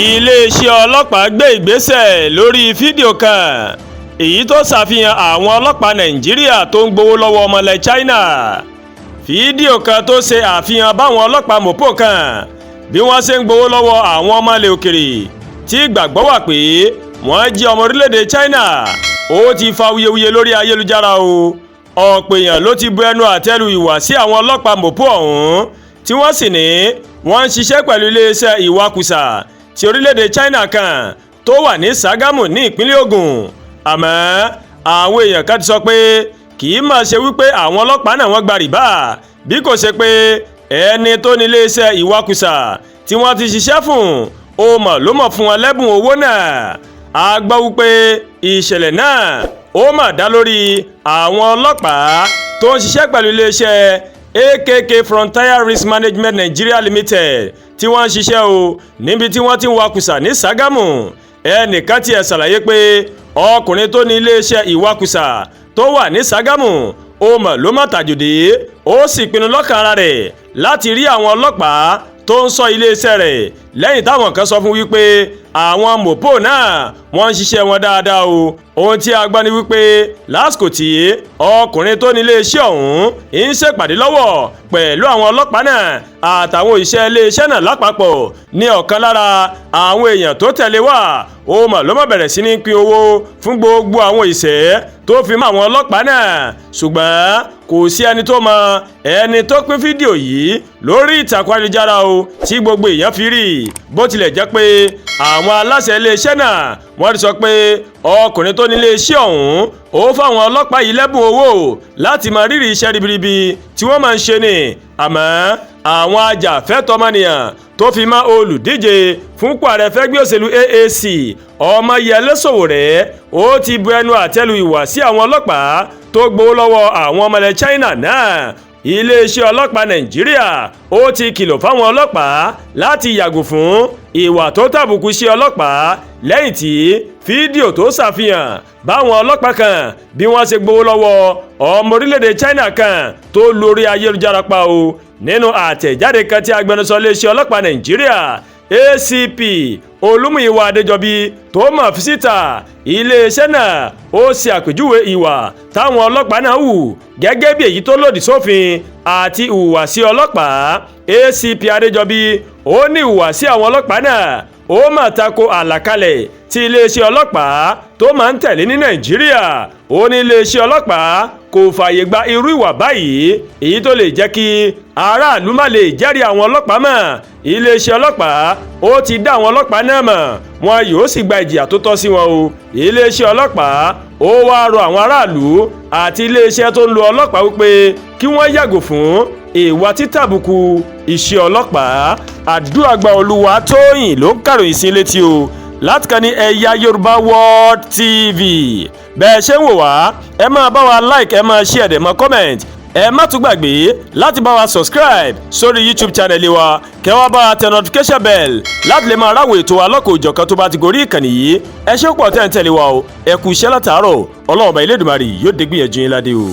Iléeṣẹ́ ọlọ́pàá gbé ìgbésẹ̀ lórí fídíò kan èyí tó ṣàfihàn àwọn ọlọ́pàá Nàìjíríà tó ń gbowó lọ́wọ́ ọmọ ilẹ̀ China. Fídíò kan tó ṣe àfihàn báwọn ọlọ́pàá MOPOL kan bí wọ́n ṣe ń gbowó lọ́wọ́ àwọn ọmọ ilẹ̀ òkèrè tí ìgbàgbọ́ wà pé wọ́n jẹ́ ọmọ orílẹ̀-èdè China, ó ti fa awuyewuye lórí ayélujára o. Ọ̀pọ̀ èèyàn ló ti bu ẹnu àtẹ́lu ìwà sí àwọn ọlọ́pàá MOPOL ọ̀hún, tí wọ́n sì ní wọ́n ń ṣiṣẹ́ pẹ̀lú iléeṣẹ́ ìwakùsà ti orílẹ̀-èdè China kan tó wà ní Ṣàgámù ní ìpínlẹ̀ Ògùn. Àmọ́ àwọn èèyàn kan ti sọ pé kì í máa ṣe wípé àwọn ọlọ́pàá náà wọ́n gba rìbá, bí kò ṣe pé ẹni tó ní iléeṣẹ́ ìwakùsà tí wọ́n ti ṣiṣẹ́ fún ó mọ̀ ló mọ̀ fún wọn lẹ́bùn owó náà. A gbọ́ wípé ìṣẹ̀lẹ̀ náà ó mà dá lórí àwọn ọlọ́pàá tó ń ṣiṣẹ́ pẹ̀lú iléeṣẹ́ AKK Frontier Risk Management Nigeria Limited tí wọ́n ń ṣiṣẹ́ o níbi tí wọ́n ti ń wakùsà ní Ṣàgámù. Ẹnìkan tiẹ̀ ṣàlàyé pé ọkùnrin tó ní iléeṣẹ́ ìwakùsà tó wà ní Ṣàgámù ó mọ̀ ló mọ̀ tàjòdè, ó sì pinnu lọ́kàn ara rẹ̀ láti rí àwọn ọlọ́pàá tó ń ṣọ́ iléeṣẹ́ rẹ̀ lẹ́yìn táwọn kan sọ fún wípé àwọn MOPOL náà wọ́n ń ṣiṣẹ́ wọn dáadáa o. Ohun tí a gbọ́ ni wípé lásìkò tí ọkùnrin tó ní iléeṣẹ́ ọ̀hún ń ṣèpàdé lọ́wọ́ pẹ̀lú àwọn ọlọ́pàá náà àtàwọn òṣìṣẹ́ iléeṣẹ́ náà lápapọ̀ ní ọ̀kan lára àwọn èèyàn tó tẹ̀lé wá ó mọ̀ ló mọ̀ bẹ̀rẹ̀ sí ní pín owó fún gbogbo àwọn òṣìṣẹ́ tó fi mọ́ àwọn ọlọ́pàá náà. Ṣùgbọ́n kò sí ẹni tó mọ ẹni tó pín fídíò yìí lórí ìtàkùn ayélujára o tí gbogbo èèyàn fi rí, bó tilẹ̀ jẹ́ pé àwọn aláṣẹ iléeṣẹ́ náà wọ́n ti sọ pé ọkùnrin tó ní iléeṣẹ́ ọ̀hún ó fáwọn ọlọ́pàá yìí lẹ́bùn owó láti mọ rírì iṣẹ́ ribiribi tí wọ́n máa ń ṣe ni. Àmọ́ àwọn ajàfẹ́tọ̀ọ́ ọmọnìyàn tó fi mọ́ olùdíje fúnpò ààrẹ fẹ́gbẹ́ òṣèlú AAC, Ọmọyẹlé Sowore, ó ti bu ẹnu àtẹ́lu ìwà sí àwọn ọlọ́pàá tó gbowó lọ́wọ́ àwọn ọmọ ilẹ̀ China náà. Iléeṣẹ́ ọlọ́pàá Nàìjíríà ó ti kìlọ̀ fáwọn ọlọ́pàá láti yàgò fún ìwà tó tàbùkù sí ọlọ́pàá lẹ́yìn tí fídíò tó ṣàfihàn báwọn ọlọ́pàá kan bí wọ́n ṣe gbowó lọ́wọ́ ọmọ orílẹ̀-èdè China kan tó lórí ayélujára pa o. Nínú àtẹ̀jáde kan tí agbẹnusọ iléeṣẹ́ ọlọ́pàá Nàìjíríà, ACP Olúmúyìwá Adéjọbí, tó mọ̀ fi síta, iléeṣẹ́ náà ó ṣe àpèjúwe ìwà táwọn ọlọ́pàá náà hù gẹ́gẹ́ bí èyí tó lòdì sófin àti ìhùwàsí ọlọ́pàá. ACP Adéjọbí ó ní ìhùwàsí àwọn ọlọ́pàá náà ó mà tako àlàkalẹ̀ tí iléeṣẹ́ ọlọ́pàá tó máa ń tẹ̀lé ní Nàìjíríà. Ó ní iléeṣẹ́ ọlọ́pàá kò fààyè gba irú ìwà báyìí, èyí tó lè jẹ́ kí aráàlú má lè jẹ́rìí àwọn ọlọ́pàá mọ̀. Iléeṣẹ́ ọlọ́pàá ó ti dá àwọn ọlọ́pàá náà mọ̀, wọn yóò sì gba ìjìyà tó tọ́ sí wọn o. Iléeṣẹ́ ọlọ́pàá ó wáá rọ àwọn aráàlú àti iléeṣẹ́ tó ń lo ọlọ́pàá wípé kí wọ́n yàgò fún ìwà títàbùkù iṣẹ́ ọlọ́pàá. Àdúràgbà Olúwatóyìn ló ń kàròyìn sí létí o láti kàn ní Ẹ̀yà Yorùbá World TV. Bẹ́ẹ̀ ṣe ń wò wá, ẹ máa bá wa like, ẹ máa share, dẹ̀ máa comment. Ẹ má tún gbàgbé láti bá wa subscribe sórí YouTube channel wa, kẹ́ wá bá wa tẹ notification bell láti lè máa ráwọ̀ ètò alọ́kọ̀ òjọ̀kan tó bá ti gorí ìkànnì yìí. Ẹ ṣé pọ̀ tẹ́ ń tẹ̀lé wa o. Ẹ kú iṣẹ́ látàárọ̀. Ọlọ́run Ọba Elédùmarè yóò dé gbìyànjú yín ládé o.